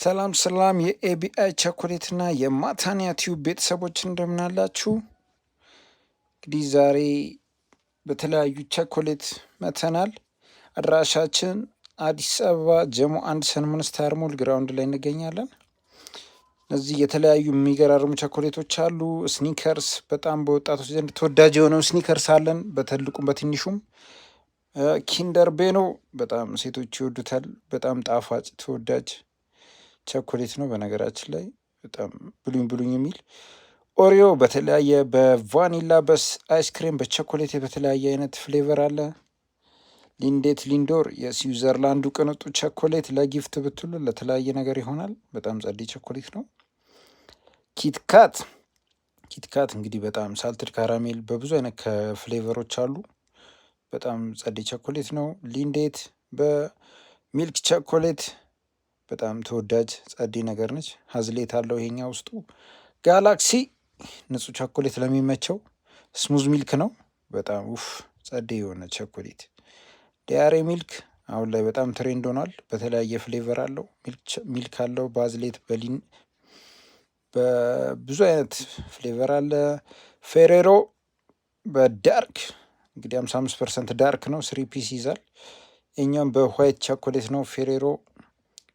ሰላም ሰላም የኤቢአይ ቸኮሌትና የማታንያ ቲዩብ ቤተሰቦች እንደምናላችሁ። እንግዲህ ዛሬ በተለያዩ ቸኮሌት መተናል። አድራሻችን አዲስ አበባ ጀሞ 1 ሰንሞን ስታር ሞል ground ላይ እንገኛለን። እነዚህ የተለያዩ የሚገራርሙ ቸኮሌቶች አሉ። ስኒከርስ በጣም በወጣቶች ዘንድ ተወዳጅ የሆነው ስኒከርስ አለን፣ በትልቁም በትንሹም። ኪንደር ቤኖ በጣም ሴቶች ይወዱታል። በጣም ጣፋጭ ተወዳጅ ቸኮሌት ነው። በነገራችን ላይ በጣም ብሉኝ ብሉኝ የሚል። ኦሪዮ በተለያየ በቫኒላ፣ በአይስክሬም፣ በቸኮሌት በተለያየ አይነት flavor አለ። ሊንዴት ሊንዶር የስዊዘርላንዱ ቅንጡ ቸኮሌት ለ gift ብትሉ ለተለያየ ነገር ይሆናል። በጣም ጸዴ ቸኮሌት ነው። ኪትካት፣ ኪትካት እንግዲህ በጣም salted caramel በብዙ አይነት ከ flavor ኦች አሉ። በጣም ጸዴ ቸኮሌት ነው። ሊንዴት በ milk ቸኮሌት በጣም ተወዳጅ ጸዴ ነገር ነች። Hazelnut አለው ይሄኛ ውስጡ። ጋላክሲ ንጹህ ቸኮሌት ለሚመቸው smooth milk ነው። በጣም ውፍ ጸዴ የሆነ ቸኮሌት። ዲያሪ ሚልክ አሁን ላይ በጣም trend ሆኗል። በተለያየ flavor አለው። Milk አለው፣ በ hazelnut፣ በሊን በብዙ አይነት flavor አለ። ፌሬሮ በ dark እንግዲህ 55% dark ነው። Three piece ይዛል። እኛም በ white ቸኮሌት ነው። ፌሬሮ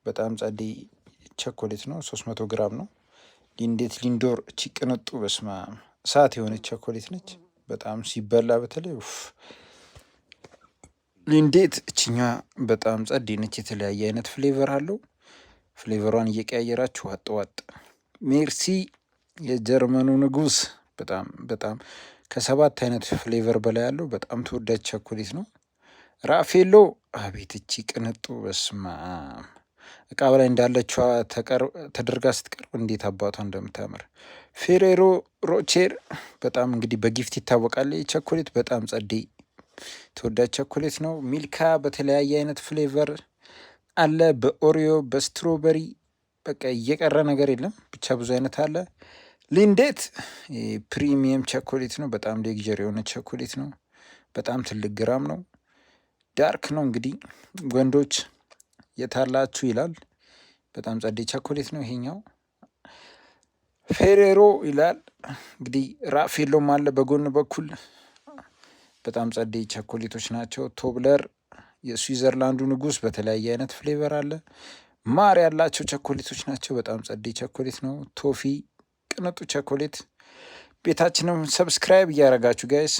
በጣም ጸዴ ቸኮሌት ነው። 300 ግራም ነው። ሊንዴት ሊንዶር እቺ ቅንጡ በስማ እሳት የሆነች ቸኮሌት ነች። በጣም ሲበላ በተለይ ኡፍ። ሊንዴት እችኛ በጣም ጸዴ ነች። የተለያየ አይነት flavor አለው። Flavor ሯን እየቀያየራችሁ ዋጥ ዋጥ። ሜርሲ የጀርመኑ ንጉስ በጣም በጣም ከሰባት አይነት flavor በላይ ያለው በጣም ተወዳጅ ቸኮሌት ነው። ራፌሎ አቤት እቺ ቅንጡ በስማም እቃ በላይ እንዳለችዋ ተደርጋ ስትቀርብ እንዴት አባቷ እንደምታምር። ፌሬሮ ሮቼር በጣም እንግዲህ በ gift ይታወቃል። ቸኮሌት በጣም ጸዴ ተወዳጅ ቸኮሌት ነው። ሚልካ በተለያየ አይነት flavor አለ። በኦሪዮ፣ በ strawberry በቃ እየቀረ ነገር የለም። ብቻ ብዙ አይነት አለ። ሊንዴት premium ቸኮሌት ነው። በጣም luxury የሆነ ቸኮሌት ነው። በጣም ትልቅ ግራም ነው። Dark ነው፣ እንግዲህ ወንዶች የታላችሁ ይላል። በጣም ጸዴ ቸኮሌት ነው ይሄኛው። ፌሬሮ ይላል፣ እንግዲህ ራፌሎም አለ በጎን በኩል፣ በጣም ጸዴ ቸኮሌቶች ናቸው። ቶብለር የስዊዘርላንዱ ንጉስ በተለያየ አይነት flavor አለ። ማር ያላቸው ቸኮሌቶች ናቸው። በጣም ጸዴ ቸኮሌት ነው። ቶፊ ቅንጡ ቸኮሌት። ቤታችንም subscribe እያደረጋችሁ guys።